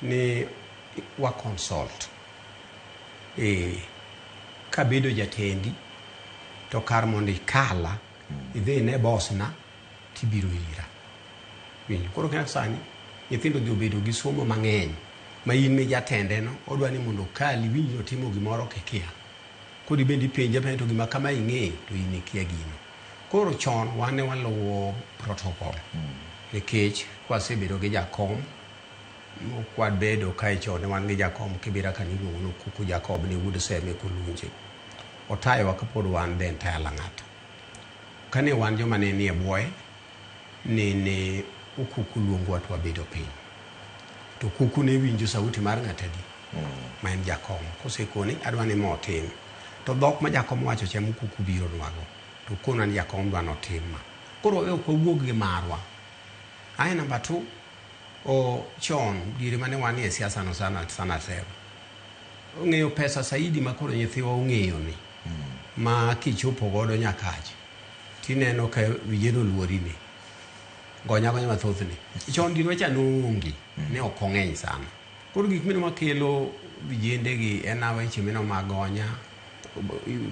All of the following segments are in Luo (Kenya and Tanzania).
Ni wa consult. Eh, kabedo jatendi to kar mondo ikala idhi ine boss na tibiro ira. Winjo. Koro kaka sani nyithindo odhi obedo gi somo mang'eny ma in mi jatende no odwa ni mondo okali winj ni otimo gimoro kikia. Koro ibende ipenje apenja to gima kama ing'eyo to in ikia gino. Koro chon wan ne waluwo protocol nikech kwasebedo gi jakom kwabedo kae chon ne wan gi jakom Kibira ka niluongo ni Okuku Jacob ni wuod Seme Kolunje. Otayowa kapod wan the entire Lang'ata. Kane wan joma ne nie bwoye, nene Okuku luongowa to wabedo piny. To Okuku ne winjo sauti mar ng'at adi? Ma en jakom. Kosekoni adwa ni ma otim. To dhok ma jakom owacho cha ema Okuku biro nwago. To okonwa ni jakom dwa notim ma. Koro ok wawuog gi marwa. Ae number 2, o chon diere mane wanie siasa no sana sana Trevor. Ong'eyo pesa saidi ma koro nyithiwa ong'eyo ni. Ma kichopo godo Nyakach tineno ka vijana oluori ni. Gonya gonya mathoth ni. Chon dierwa cha noonge, ne ok ong'eny sana. Koro gik mino makelo vijende gi en weche mino mag gonya,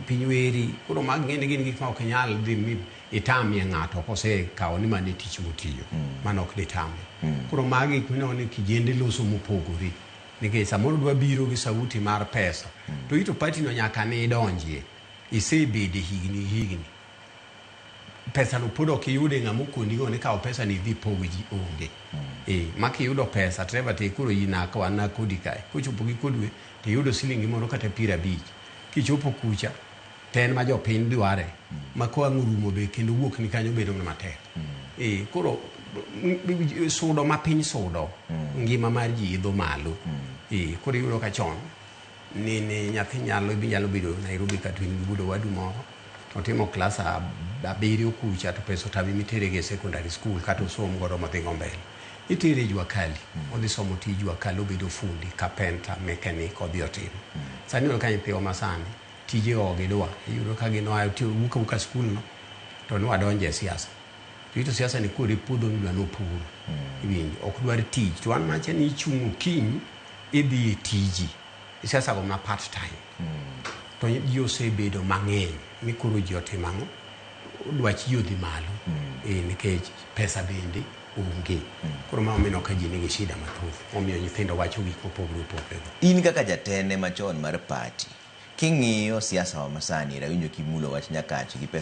piny weri. Koro mag ng'eni gin gik ma ok inyal dhi mi itamie ng'ato kosekawo ni mano e tich motiyo. Mano ok ditame. Koro magi gik mineno ni kijende loso mopogore. Nikech samoro dwa biro gi sauti mar pesa. To ito party no nyaka ne idonjie. Isebede higni higni. Pesa no pod ok iyude ng'ama okoni go ni kaw pesa ni idhi pog ji onge. Ma kiyudo pesa Trevor te koro in wan na kodi kae. Kochopo giko dwe to iyudo silingi moro kata 50. Kichopo kucha to en ma jopiny dware. Ma ka ang' orumo be kendo wuok ni kanyo bedo mana matek. Koro sudo ma piny sudo ngima mar ji idho malo. Koro iyudo ka chon ni nyathi nyalo bedo Nairobi kata in gi wuod owadu moro otimo klas 7 kucha to pesa otame mitere go e secondary school kata osom godo modhi go mbele. Itere e jua kali, odhi somo tij jua kali obedo fundi, carpenter, mechanic odhi otimo. Sani iyudo ka nyithiwa masani tije ok gidwa, iyudo ka gin oa wuok awuoka skul no to ni wadonjo e siasa. To ito siasa ni koro e puodho midwa ni opur. Iwinjo, ok dwar tich. To wan macha ni ichung' okinyi idhi e tiji. Siasa go mana part time. To ji osebedo mang'eny mi koro ji otimo ang'o? Dwach ji odhi malo. Nikech pesa bende onge. Koro ma omiyo ka ji nigi shida mathoth. Omiyo nyithindo wacho gik mopogore opogore go. In kaka jatende machon mar party, king'iyo siasa wa masani, rawinjo kimulo wach Nyakach gi pesa